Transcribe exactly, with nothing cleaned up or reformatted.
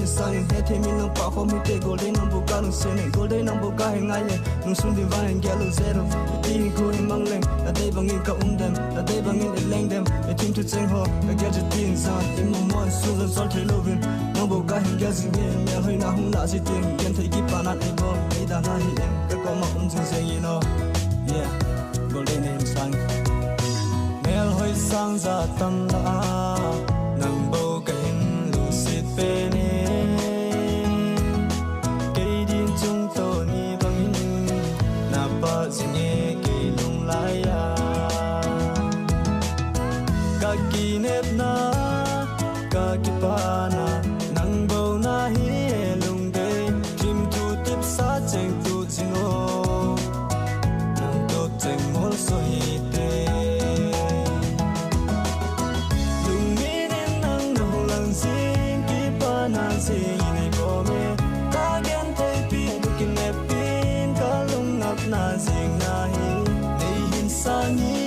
Sangin hethem in nang pahkhom hite, Goldei nang bou kalungset in, Goldei nang bou kahe ngai e. Nungsun ding vang in gel lou jeng lou, iti hin khu hin mang leng, nadei bangin ka um dem, nadei bangin i leng dem, i thim thu cheng ho, ka gel chu tin san, i mong mon su zan sol thei louvin, nang bou kahin gel jing e, melhoina hung lah jing tin, genthei kipana i bol, ei dan ahi em, ka koma um jing jeng in o. Yeah, Goldei nang sang. Melhoi sang ja tam lah a, nang bou kahin lungset pen e. Kei din chung toh ni bangin, na pah jing e kei lunglai a. Ka kinepna, ka kipana, nang bou nahi e Lungdei, thim thu tipsa cheng tu jing o. Nang toh cheng molso hite. Lungmin in nang nahung lang jing, kipana jing in ei bol e. Ka gentheipi, ka kinepin, ka lungnatna jing nahi. Nei hin sang hi